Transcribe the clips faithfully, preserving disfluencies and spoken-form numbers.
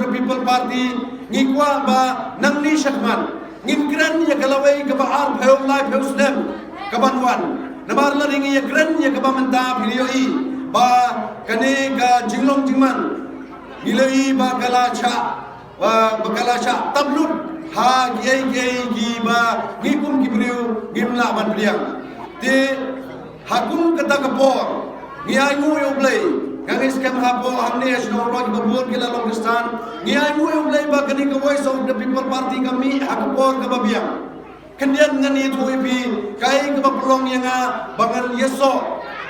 People Party ngi kwah ba nangne shakhmat ngin kren ïa ka lawei kaba arphew laiphew snem kaban wan. Namar lada ngi ïa kren ïa kaba mynta phi ïohi ba kane ka jinglong jingman ngi ïohi ba ka la shah, ba, ba ka la shah tap lut ha kiei kiei kiba ngi kum ki briew ngim lah ban pdiang. Te ha kum kata ka por ngi ainguh ïa U Blei. Nga ngeit skhem hapoh hangne ha shnong Roy ba bun ki la long Khristan. Ngi ainguh ïa U Blei ba kane ka Voice of the People Party ka mih ha ka por kaba biang. Khyndiat ngan ïathuh ïa phi kaei kaba pynlong ïa nga ba ngan ïasoh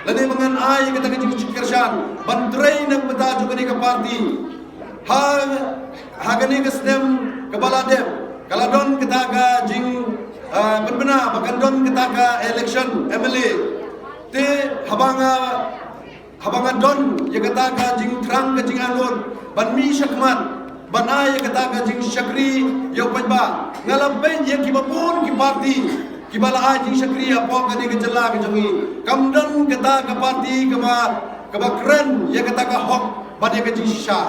lane ba ngan ai ïa kata ka jingkyrshan ban trei na ka bynta jong kane ka party. Ha, ha kane ka snem kaba la dep ka la don kata ka jing, ah, pynbna ba kan don kata ka election M L A. Te haba nga, haba nga don ïa kata ka jingthrang ka jingangnud ban mih shakhmat ban ai ïa kata ka jingshakri ïa u paidbah, nga la peit ïa kiba bun ki party kiba la ai jingshakri hapoh kane ka jylla ka jong ngi. Kam don kata ka party kaba, kaba kren ïa kata ka hok bad ïa ka jingshisha.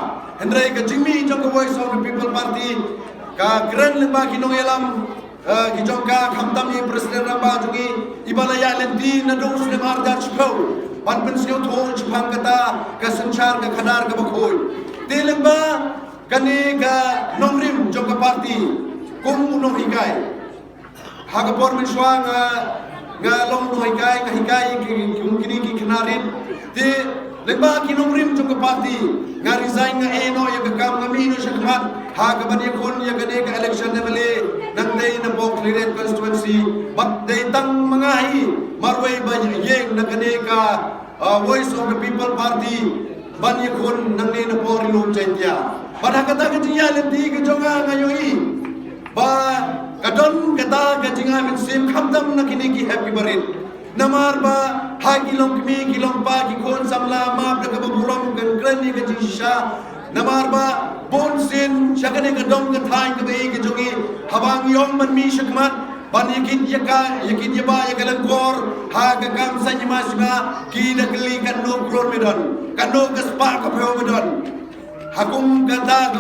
Hynrei ka jingmih jong ka Voice of the People Party ka kren lyngba ki nongïalam, eh, ki jong ka, khamtam i President rangbah jong ngi iba la ïaid lynti naduh u snem ar hajar shiphew ban pynsngewthuh shaphang kata ka synshar ka khadar kaba khuid. Te lyngba kane ka nongrim jong ka party kum u nonghikai. Ha ka por mynshuwa nga, nga long nonghikai, nga hikai ki, ki, kine ki khynnah rit. Te lyngba ki nongrim jong ka party nga resign, nga ïeh noh ïa ka kam, nga mih noh shakhmat ha kaban ïakhun ïa kane ka election M L A nangtei napoh Khliehriat constituency. Bad dei tang ma nga hi marwei ba ïeng na kane ka, ah, Voice of the People Party ban ïakhun nangne napoh Ri-lum Jaiñtia. Bad ha kata ka jingïaid lynti ka jong nga, nga ïohi ba ka don kata ka jingai mynsiem khamtam na kine ki hep ki barit. Namar ba ha ki longkmie ki longpa ki khun samla map da kaba burom kan kren ïa ka jingshisha. Namar ba bunsien sha kane ka dong ka thaiñ kaba ïeit ka jong ngi, haba ngi ong ban mih shakhmat ban ïa kit ïa ka, ïa kit ïa ba ïa ka lyngkor ha ka kam saiñ hima sima, ki da kylli katno klur me don, katno ka spah ka phew me don. Ha kum kata ka